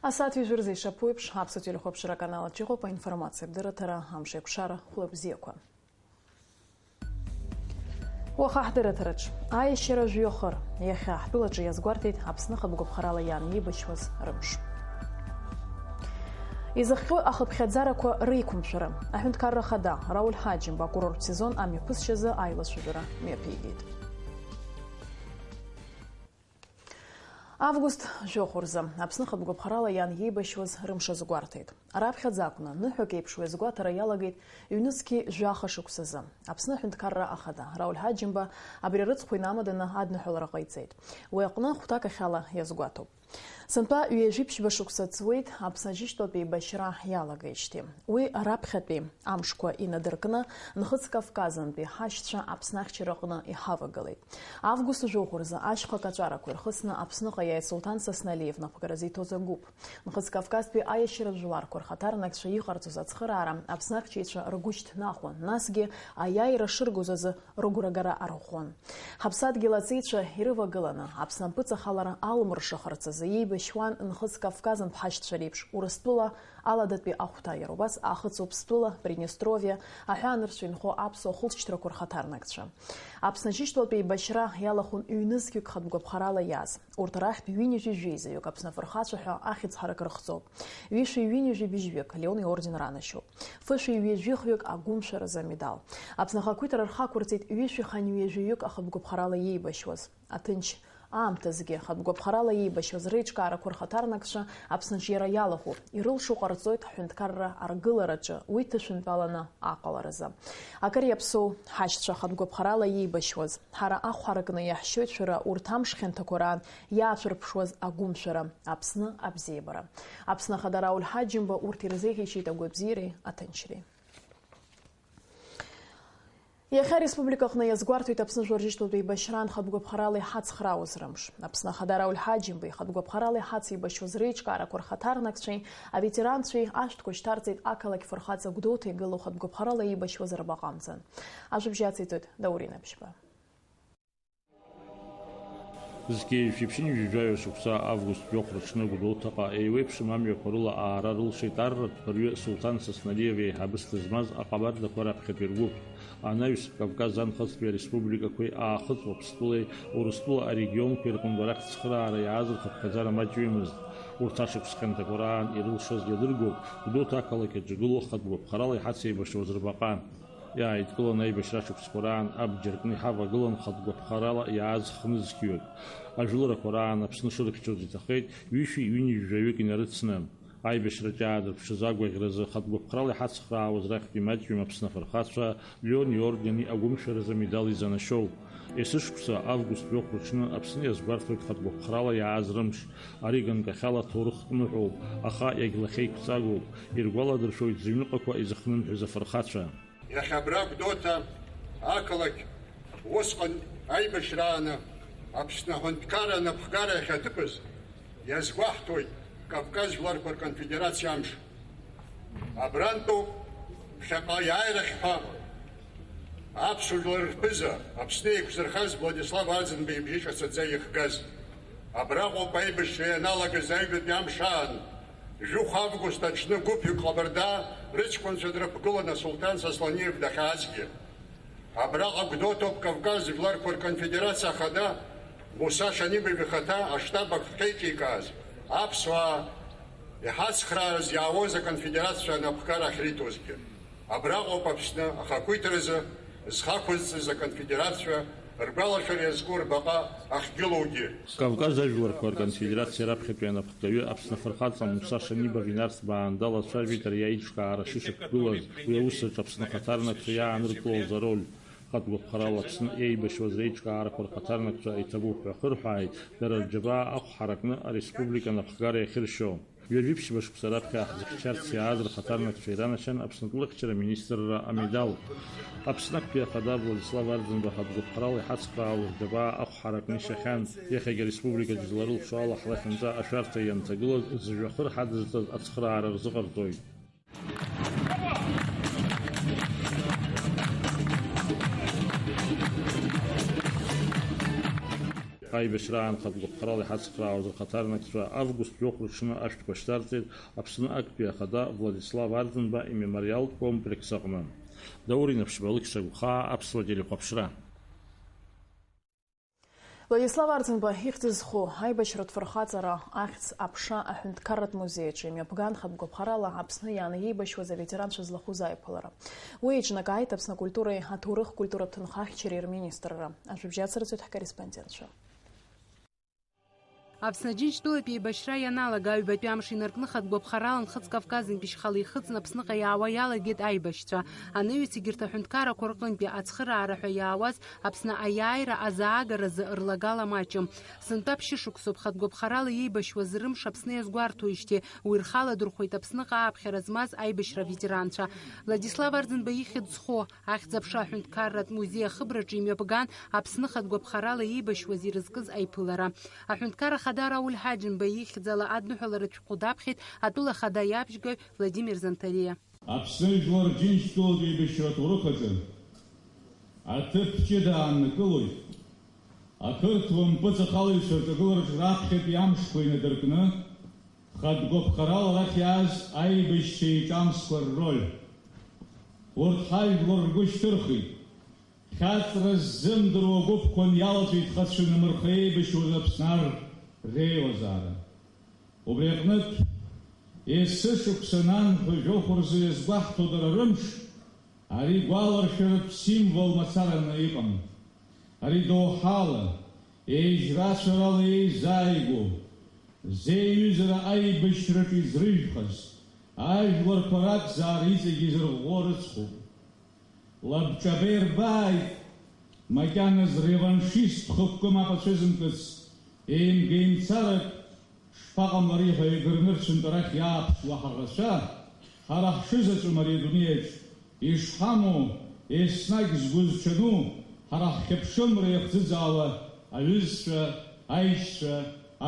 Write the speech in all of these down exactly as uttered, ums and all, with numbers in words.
Асааҭ ҩажәа рзы ишаԥу еиԥш, Аԥсуа телехәаԥшра аканал аҿы иҟоуп аинформациатә дырраҭара Амш еиқәшара хәлыбзиақәа. Уаха ҳдырраҭараҿ аиашьара жәҩахыр, иахьа ҳтәылаҿы иазгәарҭеит Аԥсны хатә гәаԥхарала иан иеибашьуаз рымш. Изыхҟьо ахыԥхьаӡарақәа реиқәымшәара, аҳәынҭқарра ахада Рауль Ҳаџьымба акурорттә сезон амҩаԥысшьазы аилацәажәара мҩаԥигеит. Август жәохә рзы Аԥсны хатә гәаԥхарала иан иеибашьуаз рымш азгәарҭеит. Раԥхьаӡа акәны, ныҳәак еиԥш уи азгәаҭара иалагеит ҩнызқьи жәаха шықәсазы. Аԥсны аҳәынҭқарра ахада Рауль Ҳаџьымба абри арыцхә инамаданы адныҳәалара ҟаиҵеит. Уи аҟны хәҭакахьала иазгәаҭоуп. Сынтәа ҩажәи ԥшьба шықәса ҵуеит Аԥсны аџьынџьтәылатә еибашьра иалагеижьҭеи. Уи раԥхьатәи амшқәа инадыркны, Нхыҵ Кавказынтәи ҳашьцәа Аԥсны ахьчараҟны иҳавагылеит. Август жәохә рзы ашьха каҵәарақәа ирхысны Аԥсныҟа иааит Сулҭан Сасналиев напхгара зиҭоз агәыԥ. Нхыҵ Кавказтәи аиашьаратә жәларқәа рхаҭарнакцәа иҟарҵоз ацхыраара Аԥсны ахьчаҩцәа ргәы шьҭнахуан, насгьы аиааира шыргоз азы рыгәрагара арӷәӷәон. Ҳаԥсадгьыл аҵеицәа ирывагыланы, Аԥсны ампыҵахалара алмыршахарц азы иеибашьуан Нхыҵ Кавказынтә ҳашьцәа реиԥш Урыстәыла Аладатәи ахәҭа, иара убас Аахыҵ Уаԥстәыла, Приднестровиа, аҳәаанырцә инхо аԥсуа хылҵшьҭрақәа рхаҭарнакцәа. Аԥсны аџьынџьтәылатә еибашьра иалахәын ҩнызқьҩык хатә гәаԥхарала иааз. Урҭ рахьтә ҩынҩажәи жәеизаҩык Аԥсны афырхацәа ҳәа ахьӡ ҳарак рыхҵоуп. Ҩышәи ҩынҩажәи быжьҩык Леон иорден ранашьоуп. Фышәи ҩажәихҩык агәымшәаразы амедал. Аԥсны ахақәиҭра рхы ақәырҵеит ҩышәи хынҩажәаҩык ахатә гәаԥхарала иеибашьуаз. Аҭынч аамҭазгьы ахатә гәаԥхарала иеибашьуаз реиҿкаарақәа рхаҭарнакцәа Аԥсны аҿиара иалахәуп, ирылшо ҟарҵоит ҳҳәынҭқарра аргылараҿы уи ҭышәынтәаланы аҟаларазы. Акыр иаԥсоу ҳашьцәа ахатә гәаԥхарала иеибашьуаз, ҳара ахә ҳаракны иаҳшьоит шәара урҭ амш хьанҭақәа раан иаашәырԥшуаз агәымшәара, Аԥсны абзиабара. Аԥсны Ахада Рауль Ҳаџьымба урҭ ирзеиӷьеишьеит агәабзиареи аҭынчреи. Иахьа ареспублика аҟны иазгәарҭоит Аԥсны жәлар рышьтәылатә еибашьраан хатә гәаԥхарала иҳацхраауаз рымш. Аԥсны Ахада Рауль Ҳаџьымба ихатә гәаԥхарала иҳацеибашьуаз реиҿкаарақәа рхаҭарнакцәеи аветеранцәеи ашәҭқәа шьҭарҵеит ақалақь фырхаҵа Гәдоуҭа игылоу хатә гәаԥхарала иеибашьуаз рбаҟа амҵан. Ажәабжь ациҵоит Даурен Аԥшьба. Зқьи жәшәи ԥшьынҩажәи жәаҩа шықәса август жәохә рыҽны Гәдоуҭаҟа еиуеиԥшым амҩақәа рыла аара рылшеит арратә ԥырҩы Сулҭан Сасналиев еиҳабыс дызмаз аҟабардақәа раԥхьатәи ргәыԥ, анаҩс Кавказ анхыҵтәи ареспубликақәеи Аахыҵ Уаԥстәылеи Урыстәыла арегионқәеи рҟынтә арахь цхыраара иааз рхыԥхьаӡара маҷҩымызт. Урҭ ашықәс хьанҭақәа раан ирылшаз иадыргоуп Гәдоуҭа ақалақь аҿы игылоу хатә гәаԥхарала иҳацеибашьуаз рбаҟа. Иааидкыланы аибашьра ашықәсқәа раан абџьар кны иҳавагылан хатә гәаԥхарала иааз хнызқьҩык. Ажәыларақәа раан Аԥсны шырхьчоз иҭахеит ҩышәи ҩынҩажәи жәаҩык инарыцны. Аибашьраҿы иаадырԥшыз агәаӷьразы хатә гәаԥхарала иҳацхраауаз рахьтә имаҷҩым Аԥсны афырхацәа Леон иордени агәымшәаразы амедал изанашьоуп. Есышықәса август жәохә рыҽны Аԥсны иазгәарҭоит хатә гәаԥхарала иааз рымш. Ари ганкахьала ҭоурыхтә ныҳәоуп, аха иагьлахьеиқәҵагоуп, иргәаладыршәоит зыҩныҟақәа изыхнымҳәыз афырхацәа. Иахьа абра Гәдоуҭа ақалақь усҟан аибашьрааны Аԥсны аҳәынҭқарра анапхгара иахьаҭыԥыз иазгәаҳҭоит Кавказ жәларқәа рконфедерациа амш. Абрантәоуп ԥхьаҟа иааирахь ҳәа аԥсуа жәлар рԥыза, Аԥсны еиқәзырхаз Владислав Арӡынба ибжьы ҿацаӡа ихгаз. Абраҟоуп аибашьра ианалагаз аҩбатәи амш аан, Жәохә август аҽны гәыԥҩык ҟабарда рыҷкәынцәа дрықәгыланы Сулҭан Сасналиев дахьаазгьы. Абраҟа Гәдоуҭоуп Кавказ жәларқәа рконфедерациа ахада Муса Шанибов ихаҭа аштаб ахьеиҿикааз аԥсуаа иҳацхраараз иаауаз аконфедерациа анапхгара ахьриҭозгьы. Абраҟоуп Аԥсны ахақәиҭразы зхы ақәызҵаз аконфедерациа ргәалашәара иазку рбаҟа ахьгылоугьы. Кавказ ажәларқәа рконфедерациа раԥхьатәи анапхгаҩы Аԥсны афырхаҵа Муса Шанибов инарҭбаан далацәажәеит ари аиҿкаара шышьақәгылаз, уи аус аҿы Аԥсны ахаҭарнакцәа иааныркылоз ароль. Хатә гәаԥхарала Аԥсны еибашьуаз реиҿкаарақәа рхаҭарнакцәа иҭабуп ҳәа ахырҳәааит, дара рџьабаа ахә ҳаракны ареспублика анапхгара иахьыршьо. Ҩажәи ԥшьба шықәса раԥхьа ҳзыхьчарц иааз рхаҭарнакцәа иранашьан Аԥснытәылахьчара аминистрра амедал. Аԥсны актәи ахада Владислав Арӡынба хатә гәаԥхарала иҳацхраауаз џьабаа ахә ҳаракны ишахьан. Иахьагьы ареспубликаҿы изларылшо ала ҳлахьынҵа ашәарҭа ианҭагылаз зжәҩахыр ҳадызҵаз ацхыраара рзыҟарҵоит. Аибашьраан хатә гәаԥхарала иҳацхраауаз рхаҭарнакцәа август жәохә рыҽны ашәҭқәа шьҭарҵеит Аԥсны актәи ахада Владислав Арӡынба имемориалтә комплекс аҟны. Даур Инаԥшьба, Алықьса Гәхаа, Аԥсуа телехәаԥшра. Владислав Арӡынба ихьӡ зху аибашьратә фырхаҵара ахьӡ аԥша аҳәынҭқарратә музеи аҿы имҩаԥган хатә гәаԥхарала Аԥсны иааны иеибашьуаз аветеранцәа злахәыз аиԥылара. Уи еиҿнакааит Аԥсны акультуреи аҭоурых-культуратә ҭынха ахьчареи рминистрра. Ажәабжь ацырҵоит ҳкорреспондентцәа. Аԥсны Џьынџьтәылатә еибашьра ианалага, аҩбатәи амш инаркны хатә гәаԥхарала Нхыҵ Кавказынтәи шьхала ихыҵны Аԥсныҟа иаауа иалагеит аибашьцәа. Анаҩс егьырҭ аҳәынҭқаррақәа рҟынтәи ацхыраара ҳәа иаауаз Аԥсны аиааира азаагаразы рлагала маҷым. Сынтәа ԥшьышықәсоуп хатә гәаԥхарала иеибашьуаз рымш Аԥсны иазгәарҭоижьҭеи, уи рхы аладырхәеит Аԥсныҟа ааԥхьара змаз аибашьра аветеранцәа. Владислав Арӡынба ихьӡ зху Ахьӡ-аԥша аҳәынҭқарратә музеи ахыбраҿы имҩаԥган Аԥсны хатә гәаԥхарала иеибашьуаз ирызкыз аиԥылара. Аҳәынҭқар ахада Рауль Ҳаџьымба ихьӡала адныҳәаларатә шәҟәы даԥхьеит атәыла ахада иабжьгаҩ Владимир Занҭариа. Аԥсны жәлар Џьынџьтәылатә еибашьра аҭоурых аҿы аҭыԥ ҷыда ааннакылоит. Ақырҭуа мпыҵахалаҩцәа рҿагылараҿы раԥхьатәи амшқәа инадыркны, хатә гәаԥхарала арахь иааз аибашьцәа еиҿамскәа рроль. Урҭ ҳажәлар ргәы шьҭырхит. Хьаҵра ззымдыруа гәыԥқәан иалаҵәеит хацәанмырха еибашьуаз Аԥсны ар реилазаара. Убри аҟнытә, есышықәса нанҳәа жәохә рзы иазгәаҳҭо дара рымш, ари гәаларшәаратә символ мацараны иҟам. Ари доуҳала, еижьрацәарала еизааигәоу, зеиҩызара аибашьраҿы изрыжәхаз, ажәларқәа ракәзаара иҵегь изырӷәӷәо рыцхәуп. Лабҿаба ирбааит, макьаназ реваншист хықәкы мап ацәызымкыц, еимга-еимцарак шԥаҟамлари ҳәа егрнырцәынтә арахь иааԥшуа ҳаӷацәа, ҳара ҳшызаҵәым ари адунеиаҿ ишҳамоу, еснагь згәы зҽану, ҳара ҳхьыԥшымра иахӡыӡаауа аҩызцәа, аишьцәа,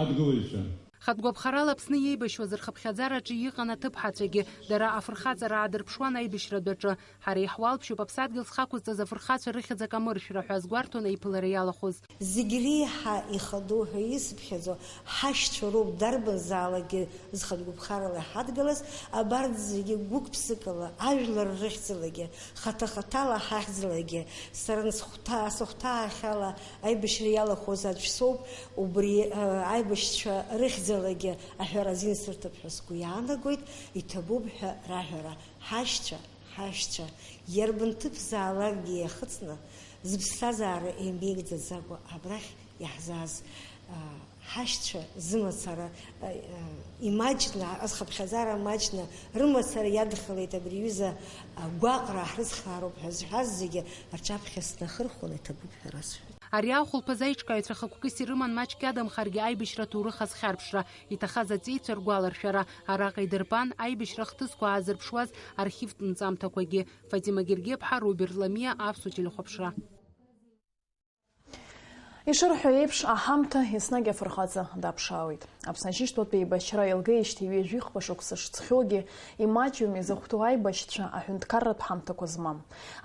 адгылаҩцәа. Хатә гәаԥхарала Аԥсны иеибашьуаз рхыԥхьаӡараҿы иҟан аҭыԥҳацәагьы, дара афырхаҵара аадырԥшуан аибашьратә аҿы. Ҳара иаҳуалԥшьоуп аԥсадгьыл зхақәызҵаз афырхацәа рыхьӡ акамыршәра ҳәа азгәарҭон аиԥылара иалахәыз. Зегь реиҳа ихадоу ҳәа исыԥхьаӡо ҳашьцәа роуп, дарбанзаалакгьы зхатә гәаԥхарала иҳадгылаз, абарҭ зегьы гәык-ԥсыкала, ажәлар рыхьӡалагьы, хаҭа-хаҭала ҳахьӡалагьы, сара схәҭа-, сыхәҭаахьала аибашьра иалахәыз аӡә соуп, убри, э, аибашьцәа рыхьӡалагьы аҳәара азин сырҭап ҳәа сгәы иаанагоит, иҭабуп ҳәа раҳәара. Ҳашьцәа, ҳашьцәа, иарбан ҭыԥзаалакгьы иахыҵны, зыԥсҭазаара еимеигӡаӡакәа абрахь иаҳзааз, аа, ҳашьцәа зымацара, аа, имаҷны, азхыԥхьаӡара маҷны, рымацара иадхалеит абри аҩыза, аа, гәаҟра ҳрыцхраароуп ҳәа зҳәаз зегьы рҿаԥхьа снахырхәон, иҭабуп ҳәа расҳәеит. Ари ахәылԥаз аиҿкааҩцәа хықәкыс ирыман маҷк иадамхаргьы аибашьра аҭоурых азхьарԥшра, иҭахаз аҵеицәа ргәаларшәара, араҟа идырбан аибашьра ахҭысқәа аазырԥшуаз архивтә нҵамҭақәагьы. Фатима Гергиаԥҳа, Роберт Ламиа, Аԥсуа телехәаԥшра. Ишырҳәо еиԥш, аҳамҭа еснагь афырхаҵа даԥшаауеит. Аԥсны Аџьынџьтәылатә еибашьра еилгеижьҭеи ҩажәихԥа шықәса шцхьоугьы, имаҷҩым изыхәҭоу аибашьцәа аҳәынҭқарратә ҳамҭақәа змам.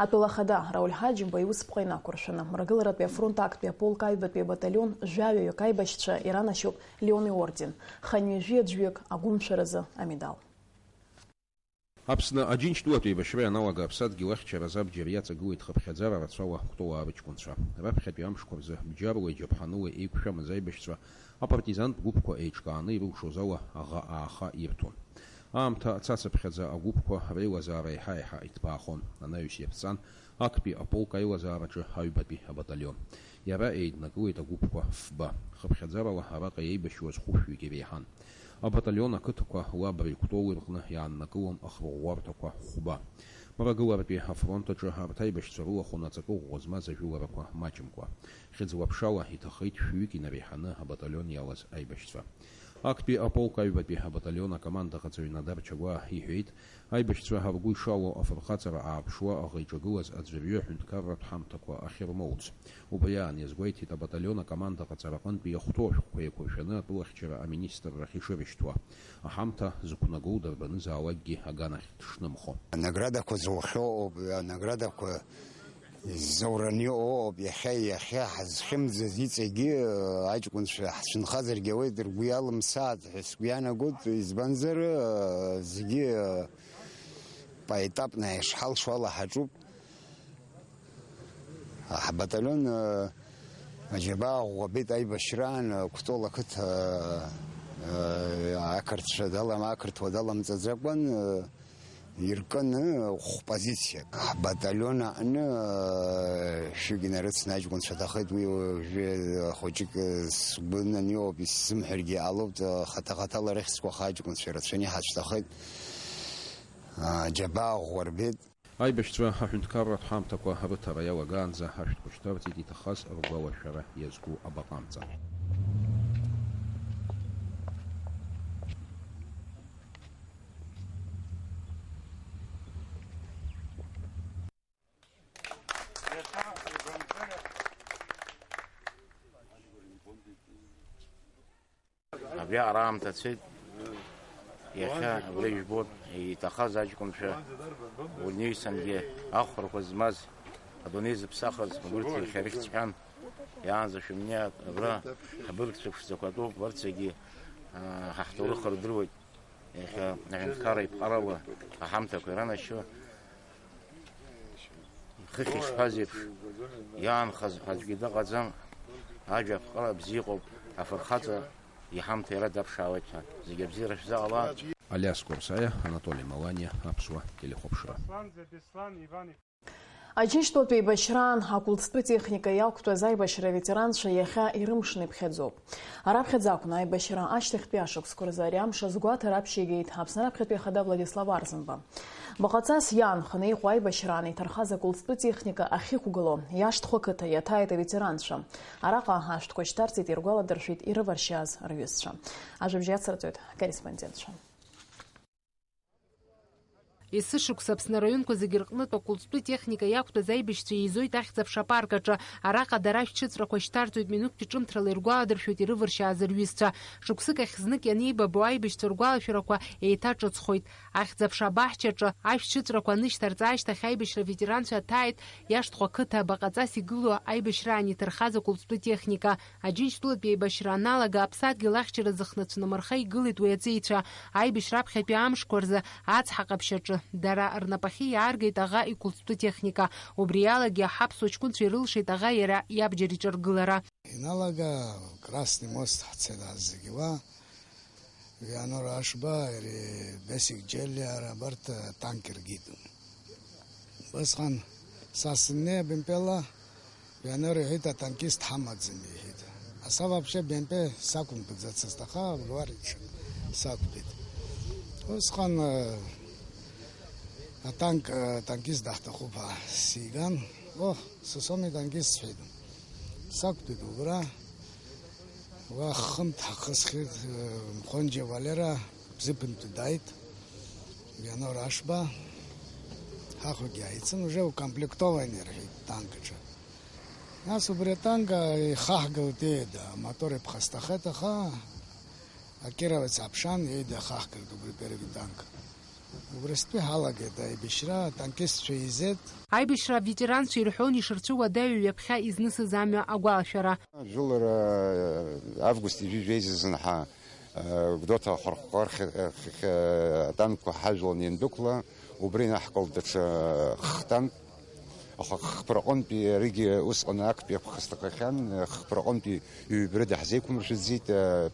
Атәыла ахада Рауль Ҳаџьымба иусԥҟа инақәыршәаны, Мрагыларатәи афронт актәи аполк аҩбатәи абаталион жәаҩаҩык аибашьцәа иранашьоуп Леон иорден, хынҩажәи аӡәҩык агәымшәаразы амедал. Аԥсны Аџьынџьтәылатә еибашьра ианалага аԥсадгьыл ахьчаразы абџьар иаҵагылеит хыԥхьаӡара рацәала Кәтолаа рыҷкәынцәа. Раԥхьатәи амшқәа рзы бџьаруеи џьаԥҳануеи еиқәшәамыз аибашьцәа апартизантә гәыԥқәа еиҿкааны ирылшоз ала аӷа ааха ирҭон. Аамҭа цацыԥхьаӡа агәыԥқәа реилазаара еиҳа-еиҳа иҭбаахон, анаҩс иаԥҵан актәи аполк аилазаараҿы аҩбатәи абаталион. Иара еиднакылеит агәыԥқәа фба. Хыԥхьаӡарала араҟа еибашьуаз хәышәҩык иреиҳан. Абаталион ақыҭақәа Лабреи Кәтоли рҟны иааннакылон ахырӷәӷәарҭақәа хәба. Мрагыларатәи афронт аҿы арҭ аибашьцәа рылахәын аҵакы ӷәӷәа змаз ажәыларақәа маҷымкәа. Хьыӡла-ԥшала иҭахеит шәҩык инареиҳаны абаталион иалаз аибашьцәа. Актәи аполк аҩбатәи абаталион акомандаҟаҵаҩ Надар Чагәаа иҳәеит, аибашьцәа ргәы ишалоу афырхаҵара аарԥшуа аӷа иҿагылаз аӡәырҩы аҳәынҭқарратә ҳамҭақәа ахьырмоуц. Убри аан иазгәеиҭеит абаталион акомандаҟаҵара аҟынтәи иахәҭоу ашәҟәқәа еиқәыршәаны атәылахьчара аминистрра ахьышырышьҭуа. Аҳамҭа зықәнагоу дарбанызаалакгьы аганахь дышнымхо. Анаградақәа зухьоу ауп, анаградақәа Изаураны иҟоу ыҟоуп, иахьа, иахьа ҳазхьымӡаз иҵегьы, э, аҷкәынцәа ҳцәынхазаргьы ауеит, ргәы иалымсааит ҳәа сгәы иаанагоит, избанзар, э, зегьы, э, поэтапно ишҳалшо ала ҳаҿуп. Ҳбаталион, э, аџьабаа ӷәӷәа абеит аибашьраан, э, Кәтол ақыҭа, э, ақырҭцәа далам-, ақырҭуа даламҵаӡакәан, э, иркын хә-позициак. Ҳбаталион аҟны, э, шәҩык инарыцны аҷкәынцәа ҭахеит, уи уажәы, э, хәыҷык, э, сгәы наны иоуп, исзымҳәаргьы ҟалоит, э, хаҭа-хаҭала рыхьӡқәа аха аҷкәынцәа рацәаны иҳацәҭахеит. Э, џьабаа ӷәӷәа рбеит. Аибашьцәа аҳәынҭқарратә ҳамҭақәа рыҭара иалагаанӡа ашәҭқәа шьҭарҵеит иҭахаз ргәалашәара иазку абаҟа амца. Абриаҟара аамҭа цеит. Иахьа абра ижәбоит, иҭахаз аҷкәынцәа, унеисангьы ахәрақәа змаз, адунеи зыԥсахыз, убырҭ иахьа рыхьӡ ҳәан, иаанӡа шәымнеиааит, абра ҳабыргцәа ԥшӡақәа тәоуп, убарҭ зегьы, аа, ҳа ҳҭоурых рдыруеит. Иахьа аҳәынҭқарра иԥҟарала аҳамҭақәа иранашьо, хыхь ишҳәаз еиԥш, иаанхаз ҳәа аӡәгьы дыҟаӡам, ажәа аԥҟара бзиа ыҟоуп, афырхаҵа иҳамҭа иара даԥшаауеит ҳәа. Зегьы абзиара шәзаҟала. Алиас Курсаиа, Анатоли Маланиа, Аԥсуа телехәаԥшра. Аџьынџьтәылатә еибашьраан акәылӡтәы техника иақәтәаз аибашьра аветеранцәа иахьа ирымшны иԥхьаӡоуп. Араԥхьаӡа акәын аибашьра ашьҭахьтәи ашықәсқәа рзы ари амш азгәаҭара аԥшьигеит Аԥсны раԥхьатәи Ахада Владислав Арӡынба. Баҟаҵас иаанханы иҟоу аибашьраан иҭархаз акәылӡтәы техника ахьықәгылоу Иашҭхәа қыҭа иаҭааит аветеранцәа. Араҟа ашәҭқәа шьҭарҵеит, иргәаладыршәеит ирываршьааз рҩызцәа. Ажәабжь иацырҵоит ҳкорреспондентцәа. Есышықәса Аԥсны араионқәа зегьы рҟнытә акәылӡтәы техника иақәтәаз аибашьцәа еизоит Ахьӡ-аԥша апарк аҿы. Араҟа дара ашәҭшьыҵәрақәа шьҭарҵоит, минуҭтәи ҿымҭрала иргәаладыршәоит ирываршьааз рҩызцәа. Шықәсык ахь знык ианеибабо аибашьцәа ргәалашәарақәа еиҭаҿыцхоит. Ахьӡ-аԥша абаҳчаҿы ашәҭшьыҵәрақәа анышьҭарҵа ашьҭахь аибашьра аветеранцәа аҭааит Иашҭхәа ақыҭа абаҟаҵас игылоу аибашьраан иҭархаз акәылӡтәы техника. Аџьынџьтәылатәи аибашьра аналага аԥсадгьыл ахьчара зыхнацәнымырха игылеит уи аҵеицәа. Аибашьра аԥхьатәи амшқәа рзы ацҳа ҟаԥшь аҿы дара рнапахьы иааргеит аӷа икәылӡтәы техника. Убри алагьы ҳаԥсуа ҷкәынцәа ирылшеит аӷа иара иабџьар иҿаргылара. Иналага Красный мост ҳцеит зегьы уа. Вианор Ашба, иара Бесик Џьелиа, ара абарҭ атанк иргеит. Убасҟан са сыннеи абемпела, Вианор иҳәеит, атанкист ҳамаӡам, иҳәеит. Аса вообще бемпе сақәымтәаӡацызт, аха Луар иҽы сақәтәеит. Усҟан, э, атанк, э, атанкист даҳҭахуп ҳәа сиган. О, Сосоми атанкист сҳәеит. Сақәтәеит убра. Уа хынтә ҳахысхьеит, э, Мхонџьа Валера, Бзыԥынтәи дааит, Вианор Ашба, ҳахәгьы ааицын, уже укомплектованный рҳәеит танк аҿы. Нас убри атанк ихаҳгалт, еида, амотор иԥхасҭахеит, аха акировец аԥшан, еида ахаҳгалт убри первый танк. Убрыстәи ҳалагеит аибашьра, атанкистцәа еизеит. Аибашьра аветеранцәа ирҳәон ишырцәыуадаҩу ҩаԥхьа изнысыз амҩа агәалашәара. Жәылара август ижәижәеизазын ҳа, э, Гәдоуҭа ахәархәархь, э, хь-, э, атанкқәа ҳажәлан иандәықәла, убра инаҳкылт даҽа хтанк. Аха хԥраҟынтәи аригьы усҟан актәи аԥхасҭахахьан, хԥраҟынтәи ҩбрыда ҳзеиқәымшәаӡеит,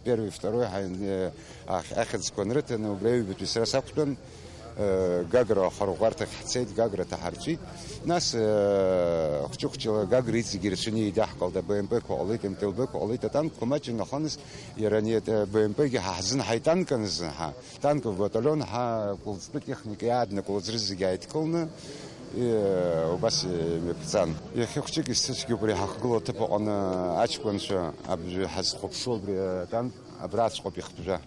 первый, второй ҳа-, ахь-, ахьӡқәа нрыҭаны, убри аҩбатәи сара сақәтәан, Гагра ахырӷәӷәарҭахь ҳцеит, Гагра ҭаҳарҵәит. Нас, хәҷы-хәҷыла Гагра иҵегьы ирацәаны еидаҳкылт, АБМП-қәа ҟалеит, МТЛБ-қәа ҟалеит, атанкқәа маҷын, аха нас иара ани БМП-гьы ҳа ҳзын ҳаитанкын зынҳа. Танковый баталион ҳа кәылӡтәы техника иааднакылоз рызегьы ааидкыланы, э, убас имҩаԥҵан. Иахьа хәҷык исцәыцәгьоуп ари ҳахгылоу аҭыԥ аҟны аҷкәынцәа абжьы ҳазхәаԥшуа абри атанк абраҵәҟьоуп ихтәжәа.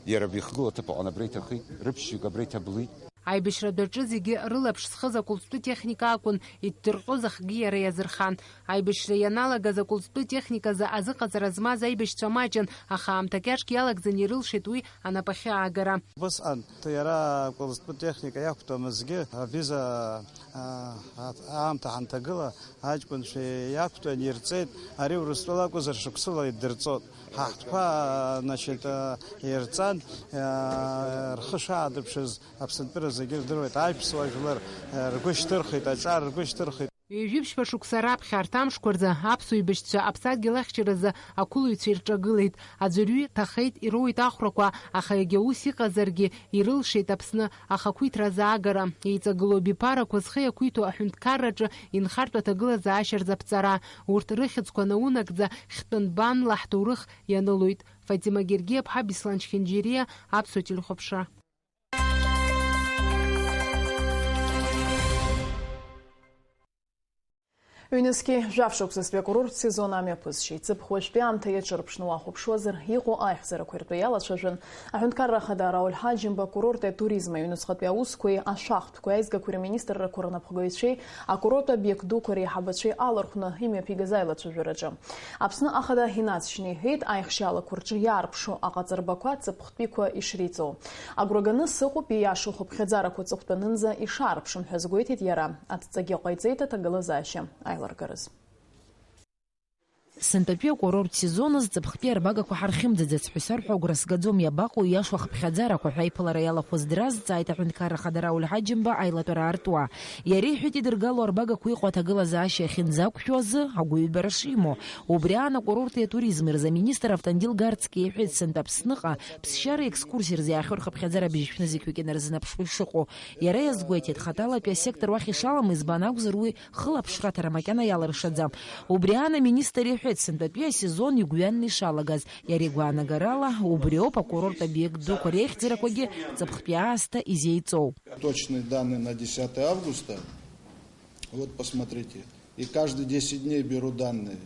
Иара абри ихгылоу аҭыԥ аҟны абра иҭахеит, рыԥшьҩык абра иҭаблит. Аибашьра дәаҿы зегьы рылаԥш зхыз акәылҵтәы техника акәын, иддырҟьоз ахгьы иара иазырхан. Аибашьра ианалагаз акәылҵтәы техниказы азыҟаҵара змаз аибашьцәа маҷын, аха аамҭа кьаҿк иалагӡаны ирылшеит уи анапахьы аагара. Усҟан иара акәылҵтәы техника иақәтәамызгьы, авиза, а, а, аамҭа ҳанҭагыла, аҷкәынцәа иақәтәан ирҵеит, ари Урыстәыла акәзар шықәсыла иддырҵоит. Ҳа ҳтәқәа, значит, ирҵан, рхы шаадырԥшыз Аԥсынтәыла зегьы рдыруеит, аиԥсуа жәлар ргәы шьҭырхит, аҿар ргәы шьҭырхит. Ҩажәи ԥшьба шықәса раԥхьа арҭ амшқәа рзы аԥсуа еибашьцәа аԥсадгьыл ахьчаразы ақәылаҩцәа ирҿагылеит. Аӡәырҩы ҭахеит, ироуеит ахәрақәа, аха егьа ус иҟазаргьы, ирылшеит Аԥсны ахақәиҭра азаагара. Еиҵагылоу абиԥарақәа зхы иақәиҭу аҳәынҭқарраҿы инхартә аҭагылазаашьа рзы аԥҵара. Урҭ рыхьӡқәа наунагӡа хьтәы нбанла ҳҭоурых ианылоит. Фатима Гергиаԥҳа, Беслан Чхинџьириа, Аԥсуа телехәаԥшра. Ҩнызқьи жәаф шықәсазтәи акурорттә сезон амҩаԥысшьеит. Ҵыԥх уажәтәи аамҭа иаҿырԥшны уахәаԥшуазар, иҟоу аихьӡарақәа ртәы иалацәажәон Аҳәынҭқарра Ахада Рауль Ҳаџьымба акурорти атуризми аҩнуҵҟатәи аусқәеи ашәахтә Кәаизгақәа рминистррақәа рнапхгаҩцәеи акурорттә обиектдуқәа реиҳабацәеи алархәны имҩаԥигаз аилацәажәараҿы. Аԥсны Ахада инаҵшьны иҳәеит, аихшьалақәа рҿы иаарԥшу аҟаҵарбақәа ҵыԥхтәиқәа ишреиҵоу. Агәра ганы сыҟоуп, ииашоу хыԥхьаӡарақәа ҵыхәтәанынӡа ишаарԥшым ҳәа азгәеиҭеит иара. Адҵагьы ҟаиҵеит аҭагылазаашьа аиларгараз. Сынтәатәи акурорттә сезон азы ҵыԥхтәи арбагақәа ҳархьымӡаӡац ҳәа сарҳәо агәра сгаӡом, иабаҟоу ииашоу ахыԥхьаӡарақәа ҳәа аиԥылара иалахәыз дразҵааит Аҳәынҭқарра Ахада Рауль Ҳаџьымба аилатәара аартуа. Иара иҳәеит, идыргало арбагақәа иҟоу аҭагылазаашьа иахьынӡақәшәо азы агәыҩбара шимоу. Убри аан акурорти атуризми рзы аминистр Автандил Гарцкиа иҳәеит, сынтәа Аԥсныҟа ԥсшьара екскурсиа рзы иаахьоу рхыԥхьаӡара быжьшәны зықьҩык инарзынаԥшуа ишыҟоу. Иара иазгәеиҭеит, хаҭалатәи асектор уахь ишалам избан акәзар, уи хылаԥшра аҭара макьана иалыршаӡам. Убри аан аминистр иҳәеит, сынтәатәи асезон игәҩанны ишалагаз, иара игәаанагарала, убриоуп акурорттә обиект дуқәа реихьӡарақәагьы ҵыԥхтәи аасҭа изеиҵоу. Точные данные на десятое августа. Вот посмотрите. И каждые десять дней беру данные.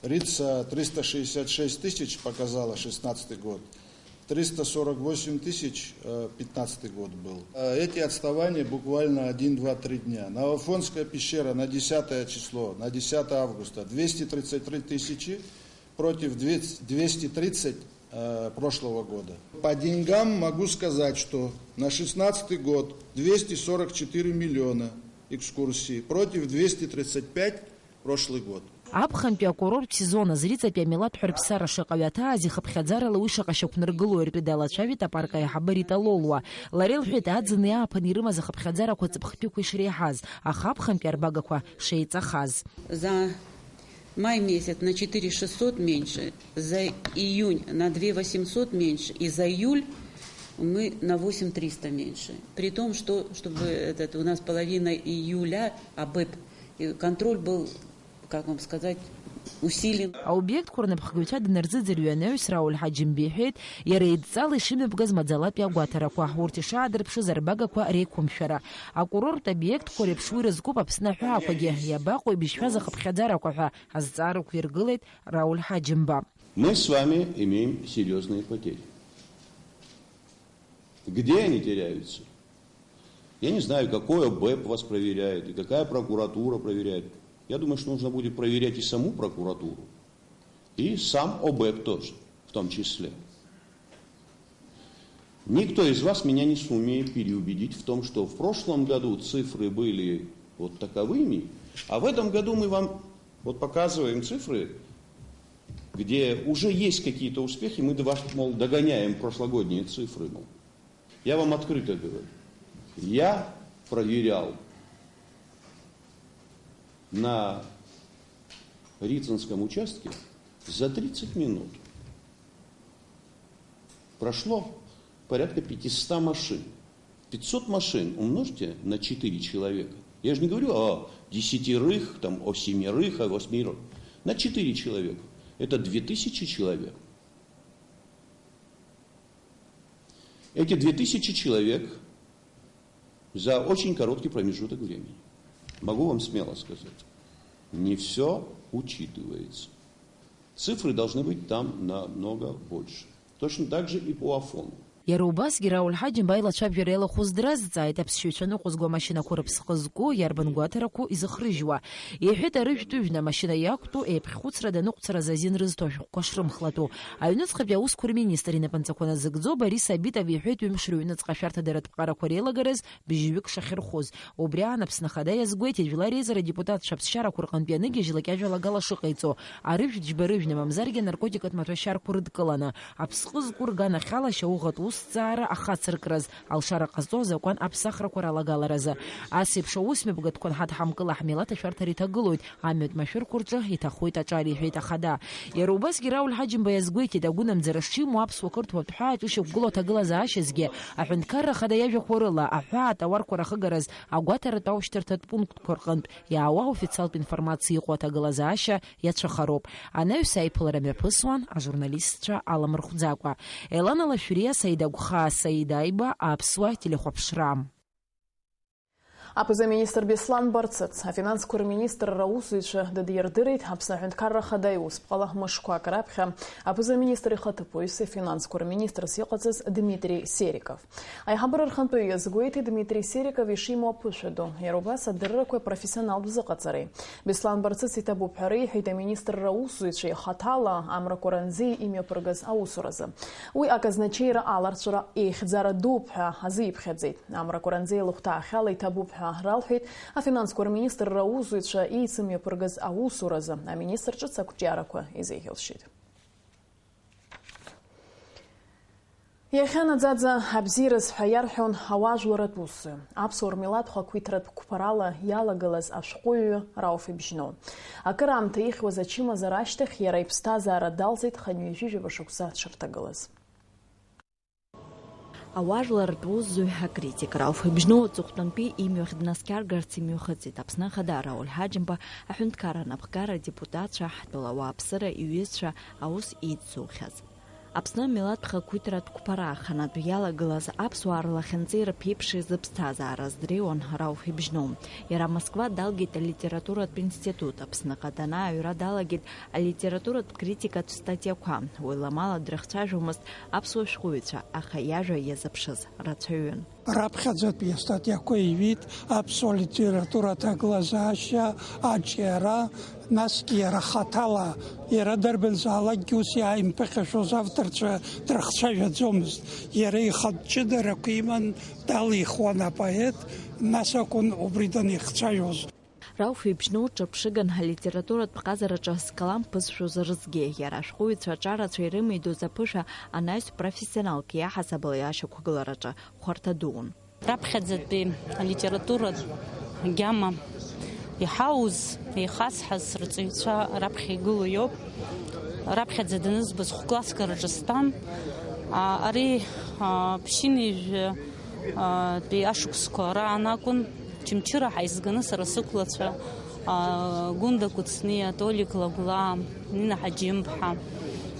Рица триста шестьдесят шесть тысяч показала шестнадцатый год. Триста сорок восемь тысяч, э, пятнадцатый год был. Э, эти отставания буквально один, два, три дня. Новоафонская пещера на десятое число, на десятое августа двести тридцать три тысячи против двести тридцать, э, прошлого года. По деньгам могу сказать, что на шестнадцатый год двести сорок четыре миллиона экскурсии против двести тридцать пять прошлый год. Аԥхынтәи акурорттә сезон азы Риҵатәи амилаҭ ҳәырԥсара шаҟаҩ аҭааз, ихыԥхьаӡарала уи шаҟа шьақәнаргылои ртәы далацәажәеит апарк аиҳабы Рита Лолуа. Лара илҳәеит, аӡын иааԥын ирымаз ахыԥхьаӡарақәа ҵыԥхтәиқәа ишреиҳаз, аха аԥхынтәи арбагақәа шеиҵахаз. За май месяц на четыре шестьсот меньше, за июнь на две восемьсот меньше и за июль мы на восемь триста меньше. При том, что, чтобы этот, у нас половина июля АБЭП, и контроль был, как вам сказать, усилен. Аобиектқәа рнапхгаҩцәа данырзыӡырҩы анаҩс Рауль Ҳаџьымба иҳәеит, иара идҵала ишымҩаԥгаз маӡалатәи агәаҭарақәа, урҭ ишаадырԥшыз арбагақәа реиқәымшәара. Акурорттә обиектқәа реиԥш уи рызкуп Аԥсны аҳәаақәагьы, иабаҟоу ибызшәаз ахыԥхьаӡарақәа ҳәа азҵаара ықәиргылеит Рауль Ҳаџьымба. Мы с вами имеем серьёзные потери. Где они теряются? Я не знаю, какой ОБЭП вас проверяет и какая прокуратура проверяет. Я думаю, что нужно будет проверять и саму прокуратуру, и сам ОБЭП тоже, в том числе. Никто из вас меня не сумеет переубедить в том, что в прошлом году цифры были вот таковыми, а в этом году мы вам вот показываем цифры, где уже есть какие-то успехи, мы вас, мол, догоняем прошлогодние цифры, мол. Я вам открыто говорю. Я проверял на Рицинском участке за тридцать минут. Прошло порядка пятьсот машин. Пятьсот машин умножьте на четыре человека. Я же не говорю о десятерых, там, о семерых, о восьмерых. На четыре человека. Это две тысячи человек. Эти две тысячи человек за очень короткий промежуток времени. Могу вам смело сказать, не всё учитывается. Цифры должны быть там намного больше. Точно так же и по Афону. Иара убасгьы Рауль Ҳаџьымба аилацәажәара иалахәыз дразҵааит аԥсшьаҩцәа ныҟәызго амашьынақәа рыԥсҟы зку, иарбан гәаҭарақәоу изыхрыжьуа. Иҳәеит, арыжәтә ҩажәа амашьына иақәтәоу еиԥхьхәыцра даныҟәцараз азин рызҭо ашәҟәқәа шрымхлатәу. Аҩныҵҟатәи аусқәа рминистр инапынҵақәа назыгӡо Борис Абитов иҳәеит, ҩымш рыҩныҵҟа ашәарҭадаратә ԥҟарақәа реилагараз бжьҩык шахьырхәыз. Убри аан Аԥсны Ахада иазгәеиҭеит, жәлар реизара адепутатцәа аԥсшьарақәа рҟынтә ианыгьежьлак ажәалагала шыҟаиҵо, арыжәтә џьба рыжәны, мамзаргьы анаркотикатә маҭәашьарқәа рыдкыланы, аԥсҟы зку рганахьала шьауӷатә усҭҵаара ахацыркраз, алшара ҟазҵо азакәан аԥсахрақәа ралагаларазы. Ас еиԥш аусмҩаԥгатәқәа анҳадҳамкыла, ҳмилаҭ ашәарҭара иҭагылоит, амҩатә машәырқәа рҿы иҭахоит аҿар, иҳәеит Ахада. Иара убасгьы Рауль Ҳаџьымба иазгәеиҭеит, агәынамӡара шимоу аԥсуа-қырҭуа аҭәҳәааҿы ишьақәгылоу аҭагылазаашьазгьы, аҳәынҭқарра Ахада иажәақәа рыла, аҳәаа атауарқәа рахыгараз агәаҭаратә аушьҭарҭатә пунктқәа рҟынтә иаауа официалтә информациа иҟоу аҭагылазаашьа иацәыхароуп. Анаҩс аиԥылара мҩаԥысуан ажурналистцәа аламырхәӡакәа. Елана Лашәриа, Саида Гәхаа, Саида Аиба, Аԥсуа телехәаԥшра. Аԥыза-министр Беслан Барцыц афинансқәа рминистрра аусзуҩцәа дыдирдырит Аԥсны Аҳәынҭқарра Ахада иусԥҟала мышқәак раԥхьа аԥыза-министр ихаҭыԥуаҩс, афинансқәа рминистрс иҟаҵаз Дмитри Сериков. Аиҳабыра рхантәаҩы иазгәеиҭеит Дмитри Сериков ишимоу аԥышәа ду. Иара убас адыррақәа профессионалтә зыҟаҵареи. Беслан Барцыц иҭабуп ҳәа реиҳәеит аминистрра аусзуҩцәа ихаҭала Амра Кәаранӡиа имҩаԥыргаз аусуразы. Уи аказначеира аларҵәара еихьӡара дууп ҳәа азиԥхьаӡеит. Амра Кәаранӡиа лыхәҭаахьала иҭабуп ҳәа ралҳәеит афинансқәа рминистрра аусзуҩцәа еицымҩаԥыргаз аусуразы аминистр ҿыц ақәҿиарақәа изеиӷьалшьеит. Иахьа наӡаӡа абзиараз ҳәа иарҳәон ауаажәларратә усзуҩы. Аԥсуа рмилаҭ хақәиҭратә қәԥарала иалагылаз ашәҟәыҩҩы Рауф Ибжьноу. Акыраамҭа ихьуаз ачымазара ашьҭахь иара иԥсҭазаара далҵит хынҩажәижәаба шықәса дшырҭагылаз. Ауаажәларратә усзуҩ, акритик Рауф Ибжьноу аҵыхәтәантәи имҩахь днаскьаргарц имҩахыҵит Аԥсны Ахада Рауль Ҳаџьымба, аҳәынҭқарра анапхгара адепутатцәа, ҳтәыла ауааԥсыра иҩызцәа аус еицзухьаз. Аԥсны амилаҭ хақәиҭратә қәԥара аханатә иалагылаз аԥсуаа рлахьынҵеи рԥеиԥши зыԥсҭазаара здыруан Рауф Ибжьноу. Иара Москва далгеит алитературатә институт. Аԥсныҟа данааҩра далагеит алитературатә критикатә статиақәа. Уи ламала дрыхцәажәомызт аԥсуа шәҟәыҩҩцәа, аха иажәа иазыԥшыз рацәаҩын. Раԥхьаӡатәи астатиақәа иҩит аԥсуа литература аҭагылазаашьа аҿиара, насгьы иара хаҭала, иара дарбанзаалакгьы ус иааимԥыхьашәоз авторцәа дрыхцәажәаӡомызт. Иара ихатә ҷыдарақәа иман, далихуан апоет, нас акәын убри данихцәажәоз. Рауф Ибжьноу дҿырԥшыган алитературатә ҟазараҿы зкалам ԥызшәоз рызгьы, иара ашәҟәыҩҩцәа аҿарацәа ирымидоз аԥышәа анаҩс профессионалк иаҳасабала иашьақәгылараҿы хәарҭа дуун. Раԥхьаӡатәи алитературатә гьама иҳауз, еихасҳаз рҵаҩцәа раԥхьа игылоу иоуп. Раԥхьаӡа данызбаз хә-класск араҿы стәан. А, ари, а, ԥшьынҩажәа, а, тәи ашықәсқәа раан акәын. Очамчыра ҳаизганы сара сықәлацәа, а, Гәында Кәыҵниа, Толик Лагәлаа, Нина Ҳаџьымԥҳа,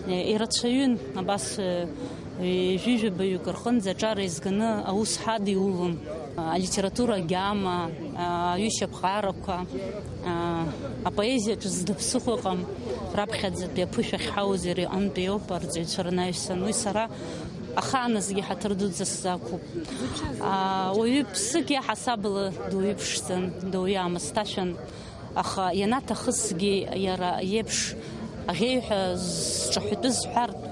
э, ирацәаҩын абас, э, ҩажәижәабаҩык рҟынӡа аҿар еизганы аус ҳадиулон. Алитература агьама, а, аҩышьа ԥҟарақәа, а, апоезиаҿы зда ԥсыхәа ыҟам, раԥхьаӡатәи аԥышәа ахьҳауз иара иҟынтәи ауп, арҵаҩцәа рнаҩсан. Уи сара ахааназгьы ҳаҭыр дуӡӡа сзақәуп. А, уаҩы ԥсык иаҳасабала дуаҩы ԥшӡан, дуаҩы аамысҭашәан. Аха ианаҭахызгьы иара иеиԥш аӷьеҩҳәа зҿаҳәатәыз ҳәартә,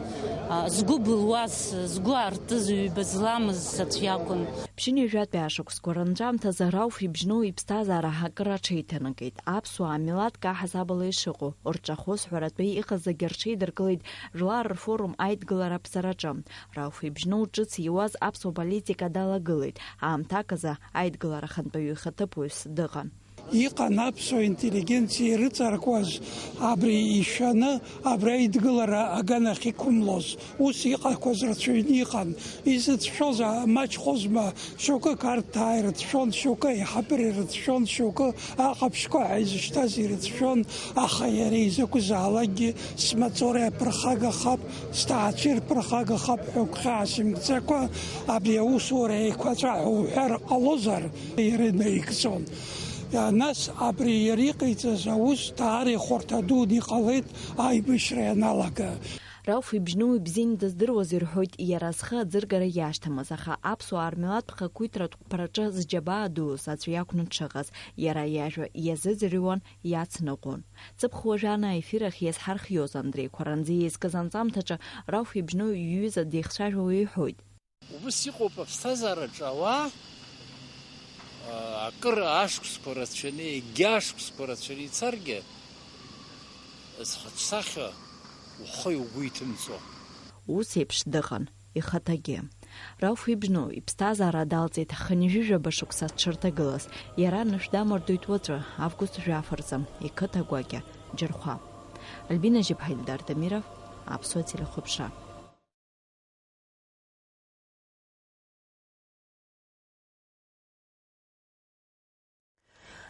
а, згәы былуаз, згәы аартыз, ҩба зламыз аӡә иакәын. Ԥшьынҩажәатәи ашықәсқәа рынҵәамҭазы Рауф Ибжьноу иԥсҭазаара акыр аҽеиҭанакит. Аԥсуаа милаҭк аҳасабала ишыҟоу, рҿахәы ҳәаратәы иҟаз зегьы рҽеидыркылеит Жәлар рфорум аидгылара Аԥсараҿы. Рауф Ибжьноу ҿыц иуаз аԥсуа политика далагылеит. Аамҭак азы аидгылара ахантәаҩы ихаҭыԥуаҩс дыҟан. Иҟан аԥсуа интеллигенциа ирыҵаркуаз, абри ишәаны, абри аидгылара аганахь иқәымлоз, ус иҟақәаз рацәаҩны иҟан. Изыцәшәоз, а, маҷхозма, шьоукы Қарҭаа ирыцәшәон, шьоукы аиҳабыра ирыцәшәон, шьоукы аҟаԥшьқәа ҳәа изышьҭаз ирыцәшәон, аха иара изакәызаалакгьы смаҵура иаԥырхагахап, сҭаацәа ирԥырхагахап ҳәа гәхьаас имгӡакәа, абри аусура еиқәаҵәа ҳәа уҳәар ҟалозар, иара инаигӡон. Нас абри иара иҟаиҵаз аус даара ихәарҭа дуны иҟалеит аибашьра ианалага. Рауф Ибжьнуи бзианы дыздыруаз ирҳәоит, иара зхы аӡыргара иашьҭамыз, аха аԥсуаа рмилаҭтә хақәиҭратә қәԥараҿы зџьабаа дууз аӡә иакәны дшыҟаз, иара иажәа иазыӡырҩуан, иацныҟәон. Ҵыԥх уажәы ана аефир ахь иазҳархиоз Андреи Қәаранӡиа изкыз анҵамҭаҿы Рауф Ибжьнуи иҩыза деихцәажәауа иҳәоит. Убыс иҟоуп аԥсҭазаараҿы ауаа, аа, акыр ашықәсқәа рацәаны, егьа ашықәсқәа рацәаны ицаргьы, зхаҿсахьа ухы угәы иҭымҵуа. Ус еиԥш дыҟан ихаҭагьы. Рауф Ибжьнуи иԥсҭазаара далҵит хынҩажәижәаба шықәса дшырҭагылаз. Иара анышә дамардоит уаҵәы, август жәаф рзы, иқыҭа гәакьа Џьырхәа. Альбина Жьыԥҳа, Ильдар Дамиров, Аԥсуа телехәаԥшра.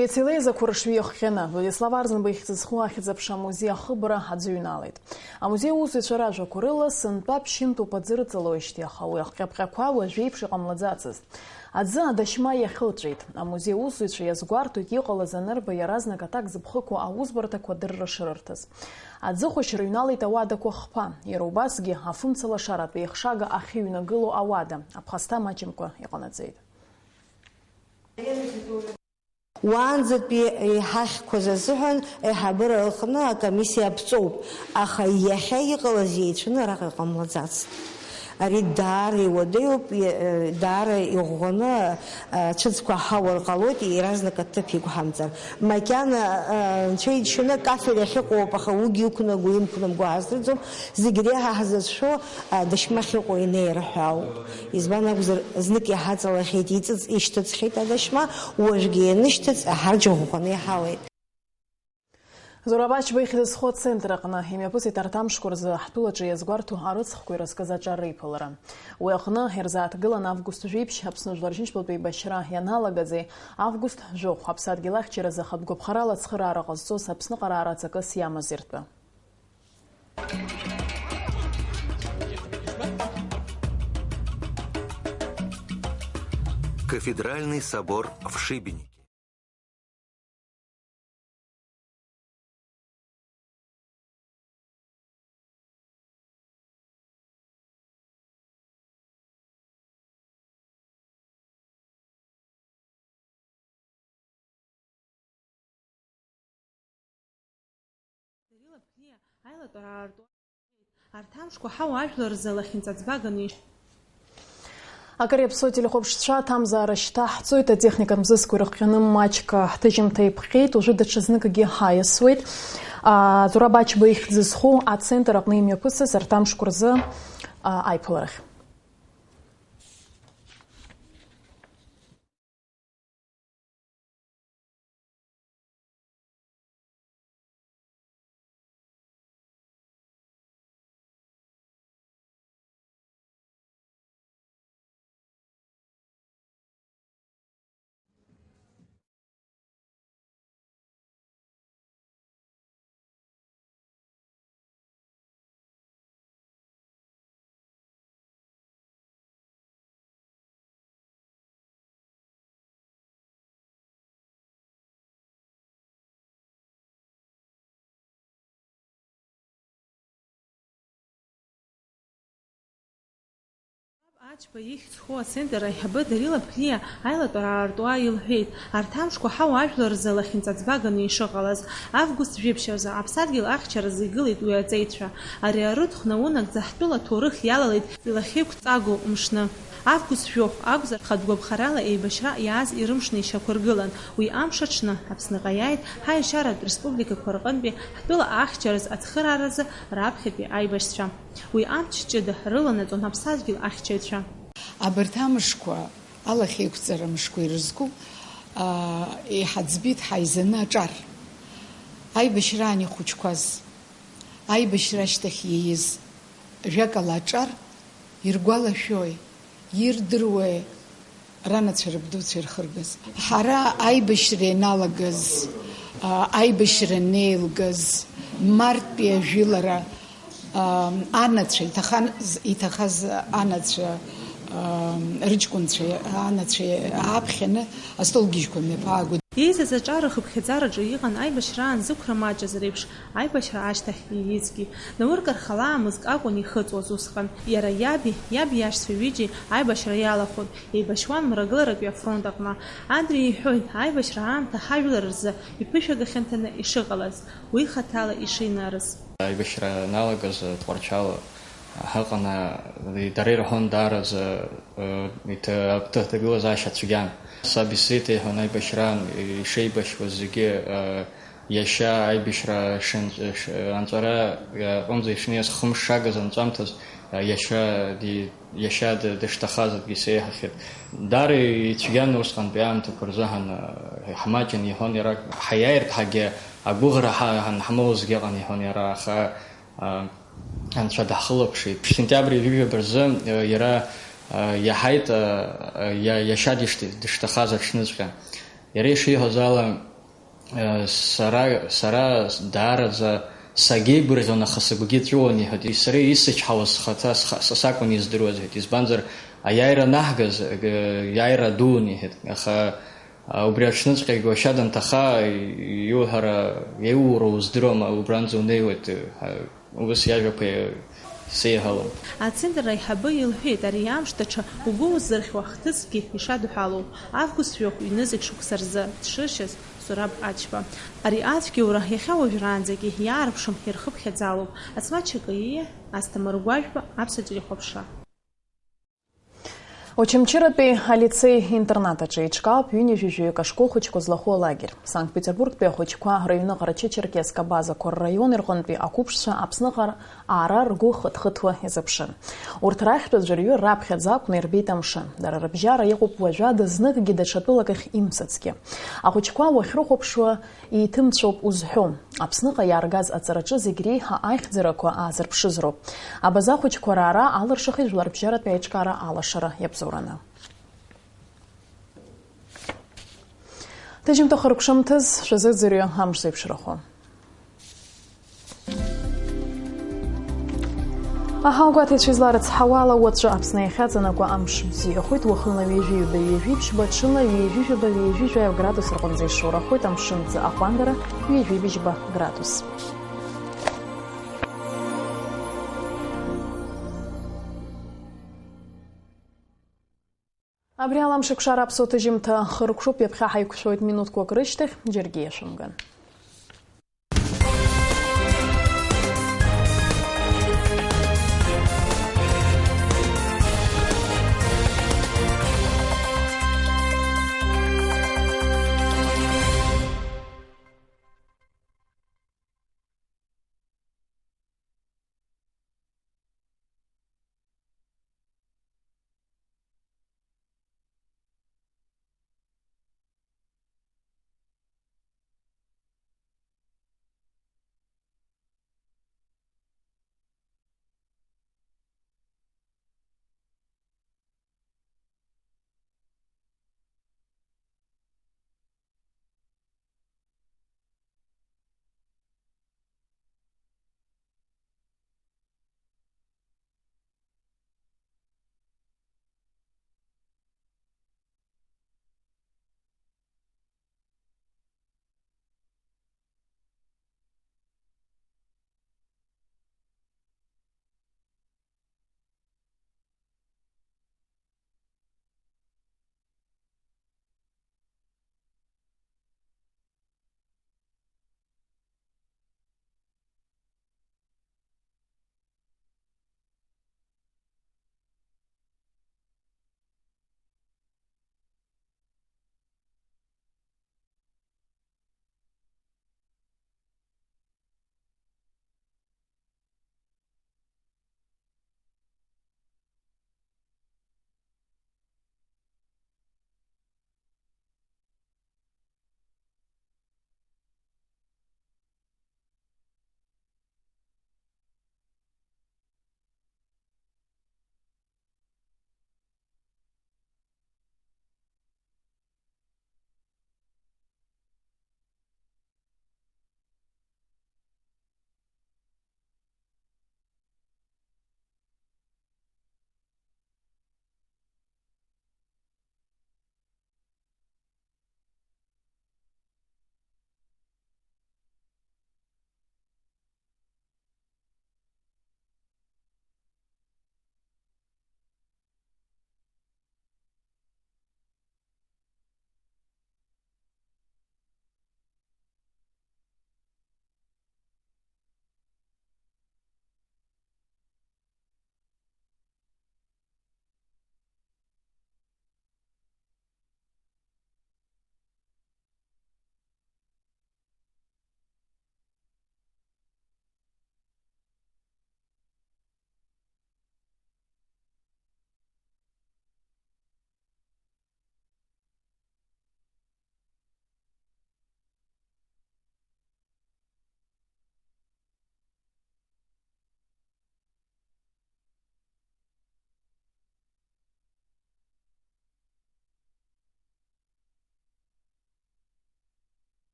Иацы илеиз ақәаршҩы иахҟьаны, Владислав Арӡынба ихьӡ зху ахьӡ-аԥша амузеи ахыбра аӡәы иҩналеит. Амузеи аусзуҩцәа ражәақәа рыла, сынтәа ԥшьынтәуп аӡы рыҵалоижьҭеи, аха уи ахҟьаԥҟьақәа уажәеиԥш иҟамлаӡацызт. Аӡы адашьма иахьылҵәеит. Амузеи аусзуҩцәа иазгәарҭоит, иҟалаз анырба иаразнак аҭак зыԥхықәу аусбарҭақәа адырра шрырҭаз. Аӡыхәашь рыҩналеит ауадақәа хԥа, иара убасгьы афымцалашаратә еихшага ахьыҩнагылоу ауада, аԥхасҭа маҷымкәа иҟанаҵеит. Уаанӡатәи иҳахьқәаз азыҳәан аиҳабыра аҟны акомиссиа аԥҵоуп, аха иахьа иҟалаз еицәаны араҟа иҟамлаӡацт. Ари даара иуадаҩуп, и-, даара иӷәӷәаны, ацәыӡқәа ҳауар ҟалоит, иаразнак аҭыԥ иқәҳамҵар. Макьана, а, анцәа иџьшьаны акафель ахьыҟоуп, аха уигьы иқәнагоу имқәнамго ҳаздырӡом, зегь реиҳа ҳзыцәшәо, а, дашьмахь иҟоу инеира ҳәа ауп. Избан акәзар, знык иҳаҵалахьеит, иҵыҵ-, ишьҭыҵхьеит адашьма, уажәгьы ианышьҭыҵ, ҳарџьаӷәӷәаны иҳауеит. Зураб Ачба ихьӡ зху ацентр аҟны имҩаԥысит арҭ амшқәа рзы ҳтәылаҿы иазгәарҭо арыцхәқәа ирызкыз аҿар реиԥылара. Уи аҟны ирзааҭгылан август жәиԥшь Аԥсны Жәлар Џьынџьтәылатә еибашьра ианалагаӡеи, август жәохә Аԥсадгьыл ахьчаразы ахатә гәаԥхарала ацхыраара ҟазҵоз Аԥсныҟара аараӡакыс иамаз иртәы. Кафедральный собор в Шибенике. Дарила Ԥлиа аилатәара аартуа. Арҭ амшқәа ҳауа ажәлар рзы лахьынҵа ӡбаганы иш-. Акыр иаԥсоу телехәаԥшцәа, аҭамзаара шьҭаҳҵоит, атехникатә мзызқәа ирыхҟьаны маҷк ҳҭыжьымҭа иԥҟьеит, уажәы даҽазныкгьы ҳаиасуеит. А, Зураб Ачба ихьӡ зху ацентр аҟны имҩаԥысыз арҭ амшқәа рзы, а, аиԥыларахь. Ачба ихьӡ зху ацентр аиҳабы Дарила Ԥлиа аилатәара аартуа илҳәеит, арҭ амшқәа ҳауа ажәлар рзы лахьынҵа ӡбаганы ишыҟалаз. Август жәиԥшь азы аԥсадгьыл ахьчаразы игылеит уи аҵеицәа. Ари арыҭ хәнаунагӡа ҳтәыла аҭоурых иалалеит илахьеиқәҵагоу мшны. Август жәохә акәзар, хатә гәаԥхарала еибашьра иааз ирымшны ишьақәыргылан. Уи амш аҽны Аԥсныҟа иааит ҳаиашьаратә республикақәа рҟынтәи ҳтәыла ахьчараз ацхырааразы раԥхьатәи аибашьцәа. Уи амч ҷыда рыланаҵон аԥсадгьыл ахьчаҩцәа. Абарҭ амшқәа, алахьеиқәҵара мшқәа ирызку, аа, иҳаӡбеит ҳаизаны аҿар. Аибашьраан ихәыҷқәаз, аибашьра ашьҭахь ииз, жәакала аҿар иргәалашәои, ирдыруеи ранацәа рабдуцәа ирхыргаз? Ҳара аибашьра ианалагаз, а, аибашьра анеилгаз, мартәи ажәылара, а, анацәа, иҭахаз, иҭахаз анацәа, а, рыҷкәынцәа, анацәа ааԥхьаны астолгьежьқәа мҩаԥаагон. Еизаз аҿар рхыԥхьаӡараҿы иҟан аибашьраан зықәра маҷыз реиԥш аибашьра ашьҭахь ииазгьы. Наурк рхалаамызк акәын ихыҵуаз усҟан. Иара иаби, иаб иашьцәа ҩыџьеи аибашьра иалахәын, еибашьуан мрагыларак ҩафронт аҟны. Адриа иҳәоит, аибашьра аамҭа ҳажәлар рзы иԥышәага хьанҭаны ишыҟалаз, уи хаҭала ишинарыз. Аибашьра аналагаз Тҟәарчал ҳаҟан, дара ирҳәон даараӡа, э, иҭ-, аҭагылазаашьа цәгьан. Саб исзеиҭеиҳәон аибашьраан ишеибашьуаз зегьы, э, иашьа аибашьра шынҵ-, ш-, анҵәара, э, аҟынӡа ишнеиз хымш шагыз анҵәамҭаз, э, иашьа ди-, иашьа д-, дышҭахаз акгьы сеиҳахьеит. Даара ицәгьан усҟантәи аамҭақәа рзыҳәан, э, ҳмаҷын, иҳәон иара, ҳаиааиртә ҳагьы агәыӷра ҳа-, ҳан-, ҳмоузгьы ыҟан, иҳәон иара, аха, э, Анцәа даҳхылаԥшит. Сентиабр ҩажәижәаба рзы, э, иара, э, иаҳаит, э, э, иа-, иашьа дишҭ-, дышҭахаз аҽныҵәҟьа. Иара ишиҳәоз ала, э, сара, сара даараӡа сагьеигәырӷьон, аха сыгәгьы ҵәыуон, иҳәеит. Сара исычҳауаз схаҭа сха-, са сакәын издыруаз, иҳәеит. Избанзар, аиааира анаҳгаз, э, иааира дуун, иҳәеит. Аха А, убри аҽныҵәҟьагь уашьа данҭаха, иуҳәара, иуура уздыруама, убранӡа унеиуеит, ҳәа, ус иажәақәа сеиҳәалон. Ацентр аиҳабы илҳәеит, ари амш даҽа угәы узырхьуа хҭысгьы ишадҳәалоу, август жәохә ҩнызқь шықәса рзы дшыршьыз Зураб Ачба. Ари ацәгьоура иахьа уажәраанӡагьы иаарԥшым, ирхыԥхьаӡалоуп. Асмаҭ Чакаиа, Асҭамыр Гәажәба, Аԥсуа телехәаԥшра. Очамчыратәи алицеи-интернат аҿы еиҿкаауп ҩынҩажәи жәаҩык ашкол хәыҷқәа злахәу алагер. Санкт-Петербургтәи ахәыҷқәа рыҩныҟа Рачы-Черкесск абазақәа рраион рҟынтәи ақәыԥшцәа Аԥсныҟа аара ргәы хыҭхыҭуа иазыԥшын. Урҭ рахьтә аӡәырҩы раԥхьаӡа акәны ирбеит амшын. Дара рыбжьара иҟоуп уажәада зныкгьы даҽа тәылак ахь имцацгьы. Ахәыҷқәа уахьрыхәаԥшуа, Еиҭымцәоуп узҳәом. Аԥсныҟа иааргаз аҵараҿы зегь реиҳа аихьӡарақәа аазырԥшыз роуп. Абаза ахәыҷқәа раара алыршахеит Жәларбжьаратәи аиҿкаара алашара иабзоураны. Ҭыжьымҭа хыркәшамҭаз шәазыӡырҩы амш зеиԥшрахо. Аҳауагәаҭаҩцәа изларыцҳауа ала, уаҵәы Аԥсны иахьаҵанакуа амш бзиахоит, уахынла ҩажәи ҩба, ҩажәи ԥшьба, ҽынла ҩажәи жәаба, ҩажәи жәаҩа градус рҟынӡа ишоурахоит, амшын ӡы аҟәандара ҩажәи быжьба градус. Абри ала Амшеикәшара аԥсуа ҭыжьымҭа хыркәшоуп, ҩаԥхьа ҳаиқәшәоит минуҭқәак рышьҭахь, џьаргьы иашәымган.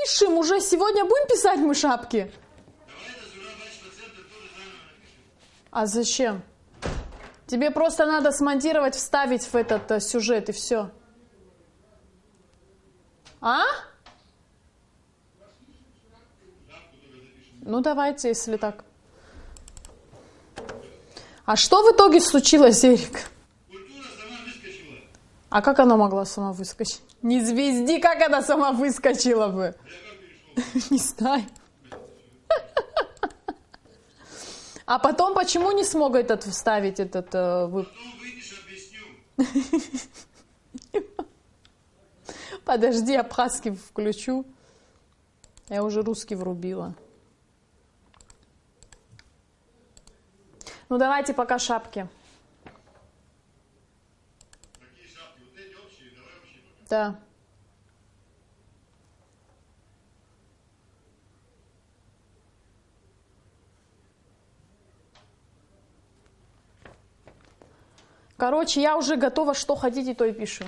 Пишем уже сегодня, будем писать мы шапки? А зачем? Тебе просто надо смонтировать, вставить в этот э, сюжет и все. А? Ну давайте, если так. А что в итоге случилось, Эрик? А как она могла сама выскочить? Не звезди, как она сама выскочила бы? Не знаю. А потом почему не смог этот вставить этот э, вып- Подожди, абхазский включу. Я уже русский врубила. Ну давайте пока шапки. Да. Короче, я уже готова, что хотите, то и пишу.